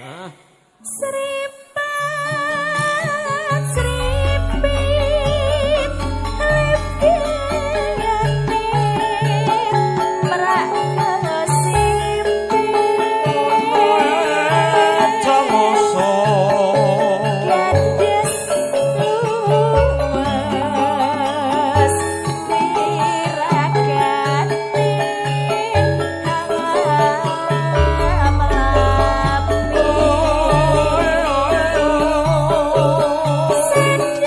Ah. Sripat sripit lebihane merak kesimpit Jangoso Gandes luwes tirakate amlapi Sedang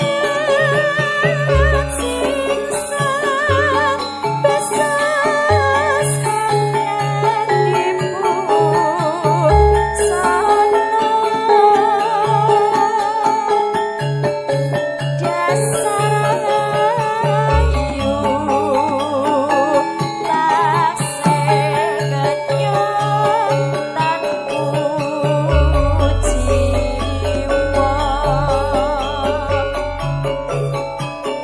siksa besas hatimu sono dasar ayu taksih kenyot tanku jiwa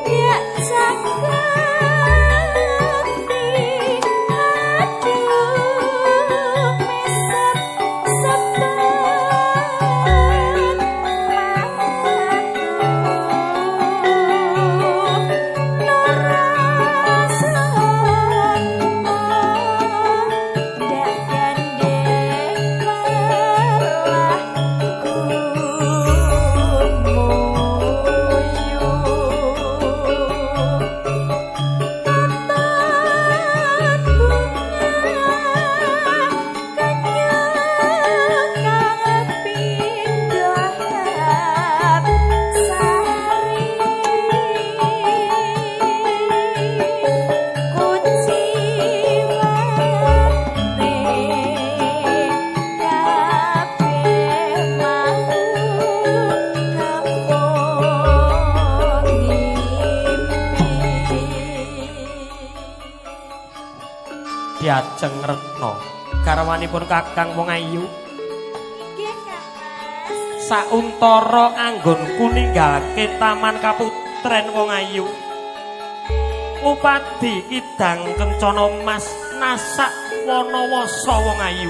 ya cakati aduh meset sepet matu nora ndak gandeng malah gumuyu Tatat bunga kenyang kang pindhahan sari kuciwane kabeh mau kapok ngimpi. Diajeng Retno garwanipun Kakang wong ayu. Nggih, Kang Mas. Sauntara anggonku ninggalke Taman Kaputren wong ayu, ngupadi kidang kencana mas nasak wanawasa wong ayu,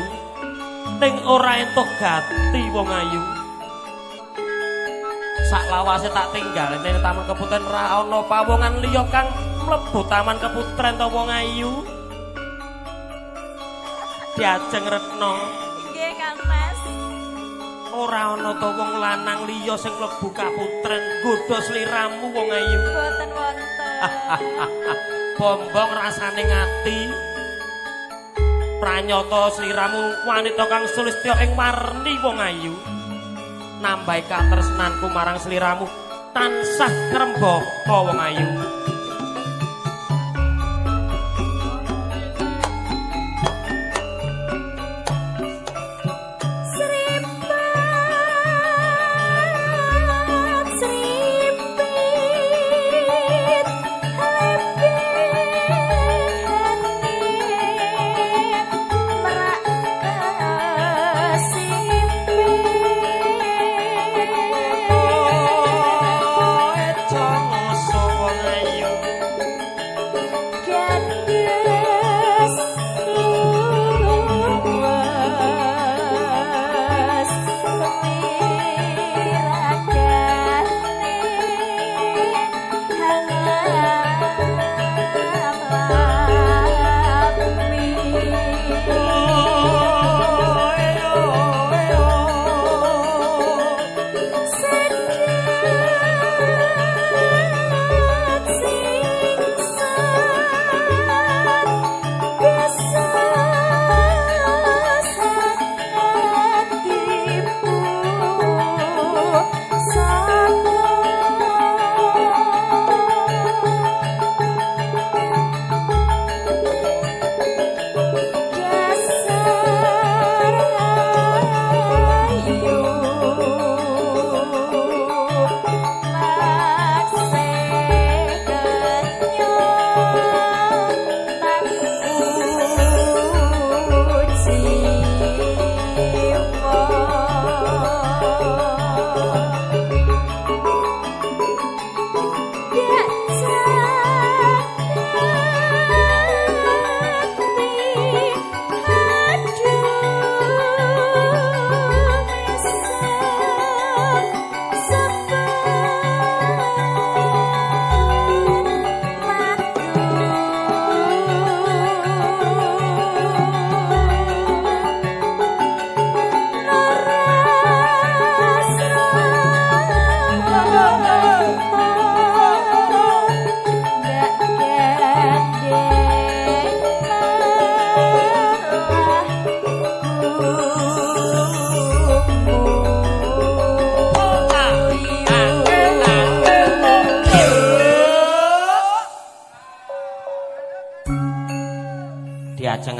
ning ora entuk gati wong ayu. Saklawase tak tinggal ning Taman Keputren ra ana pawongan liya kang mlebu Taman Keputren to wong ayu. Diajeng Retno, Nggih, Kang Mas. Ora ana to wong lanang liya sing mlebu kaputren nggodha sliramu wong ayu? Boten wonten. Bombong rasane ngati. Pranyata sliramu wanita kang sulistya ing warni wong ayu. Nambahi katresnanku marang sliramu tansah ngrembaka wong ayu. Sripat sripit lebihane merak kesimpit Aja ngoso wong ayu.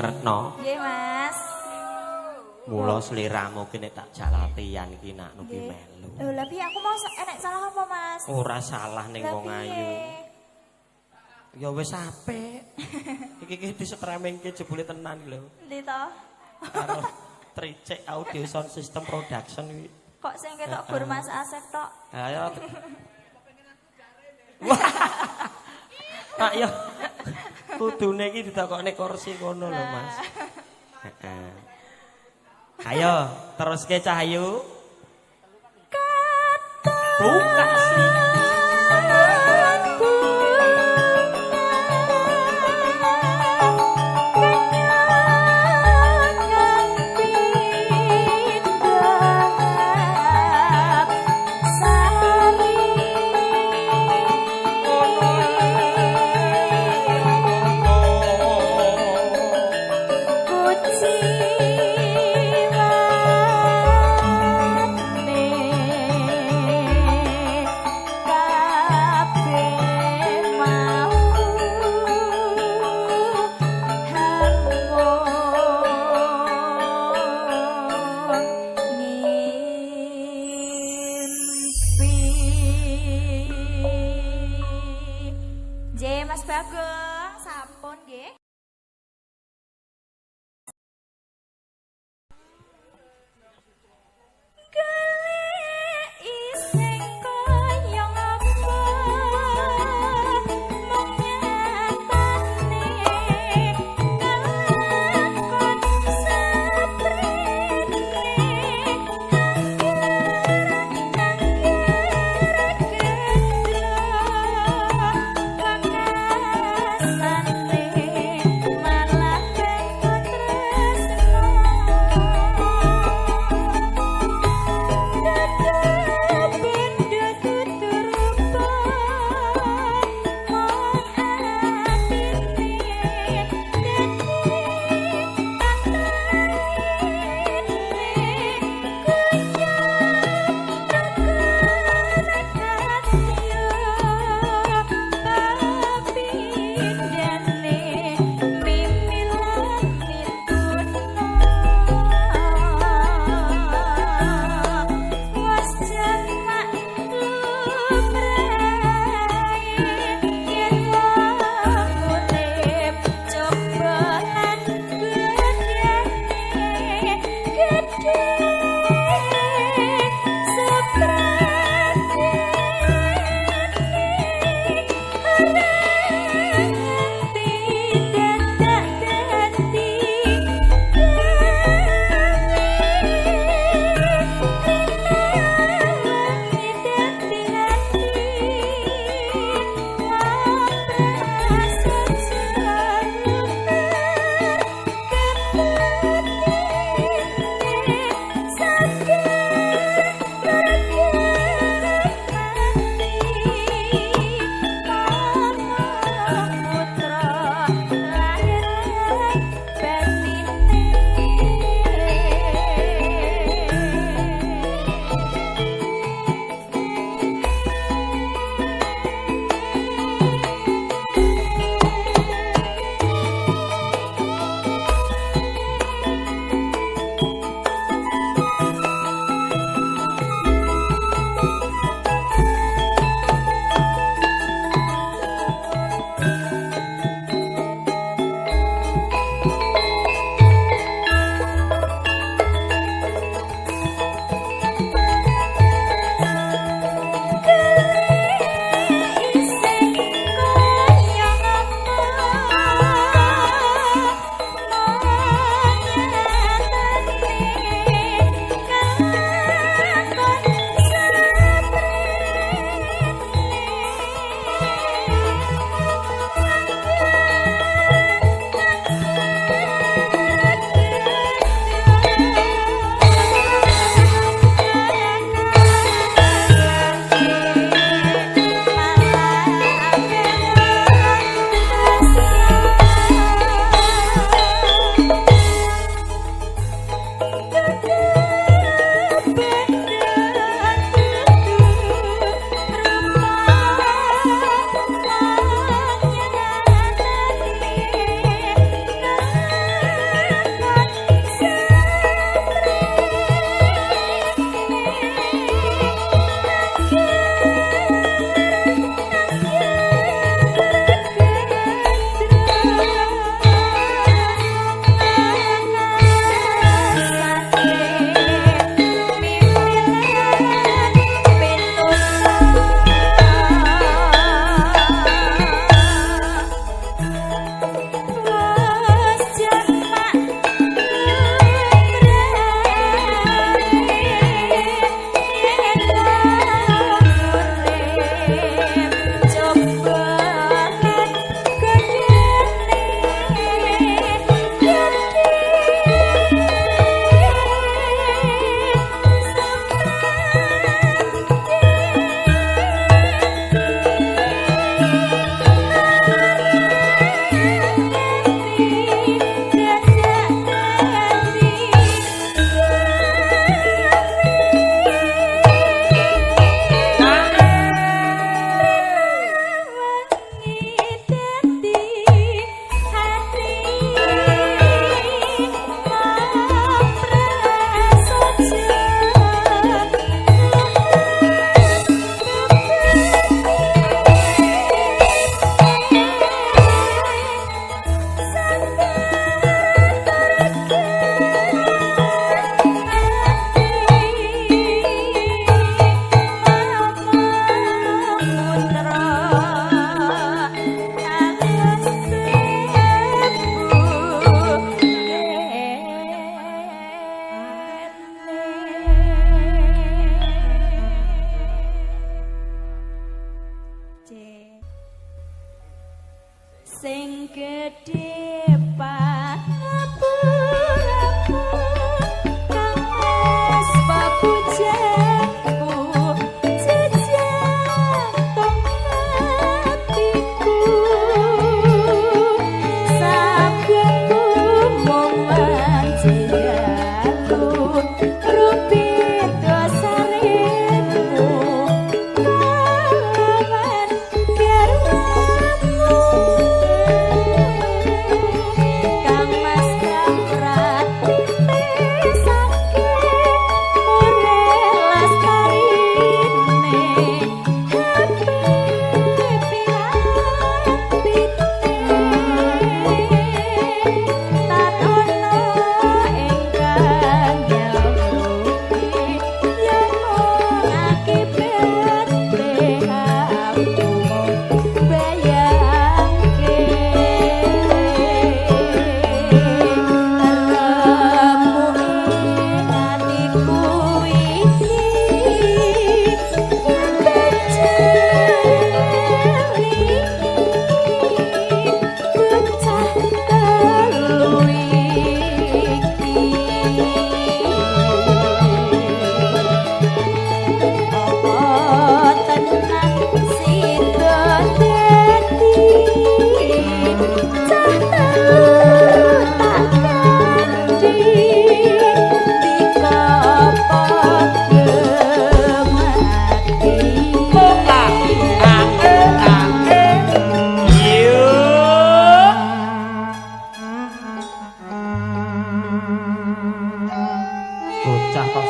Retno. Nggih, Mas. Mula sliramu ki nek tak jak latihan iki nak nuki Nggih. melu. Lho, lah piye aku mau enek salah apa, Mas? Ora salah ning Lah wong ayu. piye? Ya wis apik. Iki iki disetremingke jebule tenan iki lho. Endi to? Karo Tricek Audio Sound System Production iki. Kok sing ketok gur Mas Asep tok? Ayo. Pak yo. Kudune iki didokokne kursi kono lho, Mas. Heeh. Ayo, teruske Cahayu. Buka sih. Nggih, Mas Bagong, sampun nggih. Goleki sing kaya ngapa mung nyatane kelakon saprene angger gendro kekasih.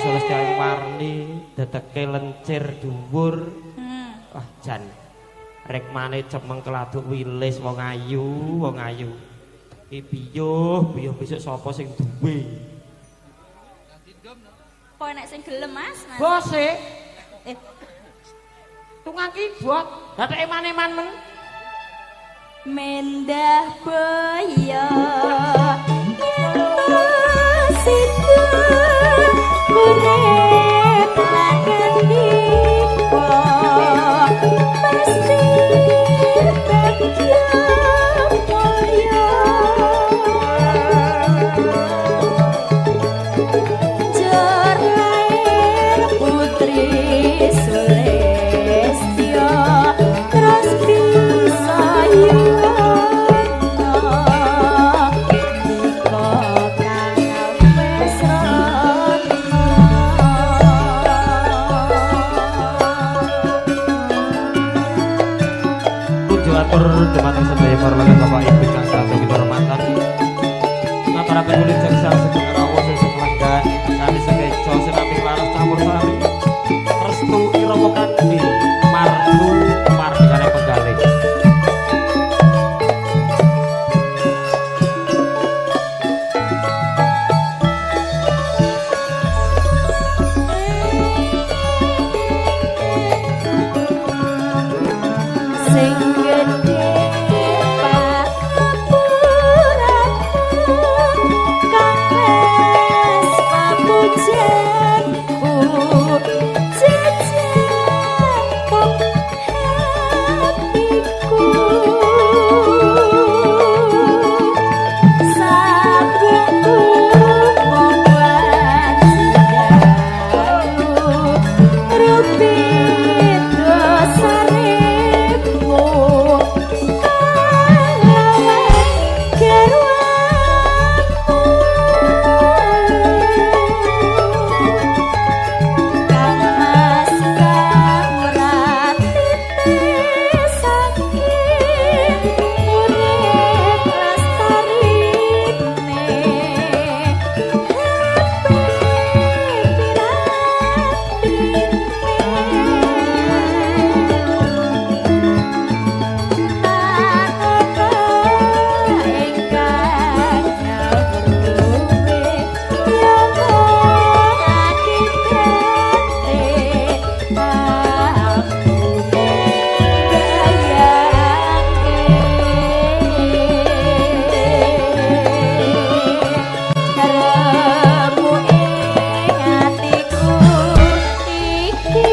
sulistya ing warni, dedeke lencir dhuwur. Wah jan rekmane cemeng keladuk wilis wong ayu, wong ayu. Iki biyuh, biyuh besok sapa sing duwe? Apa enek sing gelem, Mas? Mas? Bose. Tukang keyboard, dadak eman-eman men. Mendah boyo yen sida urip lan dika mesti bagya mulya jor lair putri Sulistya terus bisa yuwana dika kang wis rana. Pujo atur dumateng sedaya para langgan Bapak Ibu ingkang sampun kinurmatan. Ngaturaken wilujeng sugeng rawuh sugeng lenggan kanthi sekeca sinambi laras campur sari. Restu irama kanthi mardu mardikane penggalih. Sing gedhe pangapuraku kang wis papujanku jejer hatiku sabunku mongwan sedalu rupi dosaremu kalawan garwamu kang mas kang ora titesake urip lestarine hape piratine tanaka ingkang ngawruhe ya mung akibate aku bayangke remu ing atiku iki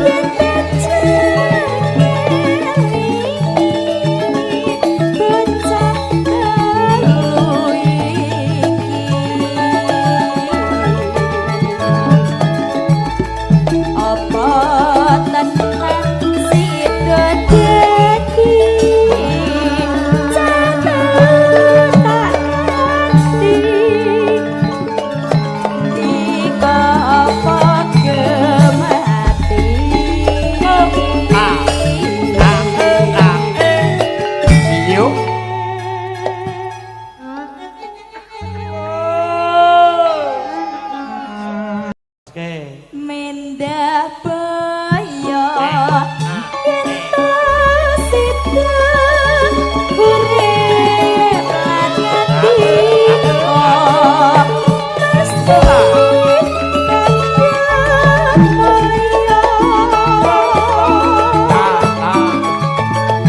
yen bocah telu iki apa tenan sida dadi catet tak kanthi dika apa gemati. A A A E Biyuh. Oke. Mendah boyo yen sida urip lan ngendika mesti bagya mulya A A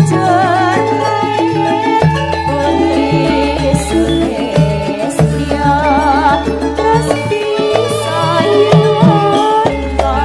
jor lair putri Sulistya terus bisa yuwana.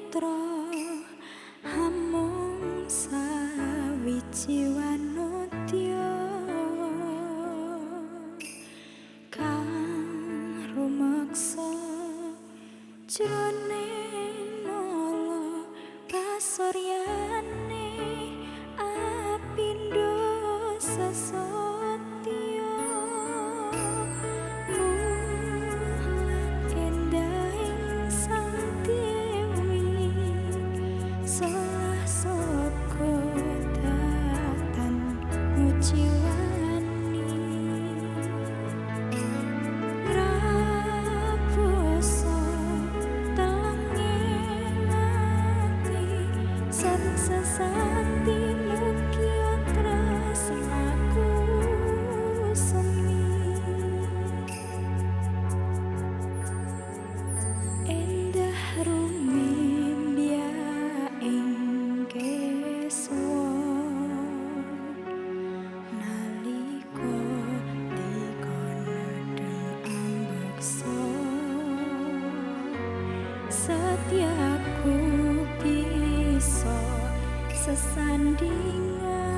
netra amung sawiji wanodya kang rumeksa jroning nala pasuryane apindo sesatya mulat endahing sang dewi salah saka datan nguciwani raposo telenge ati sesati mugi tresnaku semi endah rumimbya ing keswa nalika dikon nedheng ambeksa setyaku bisa sesandingan.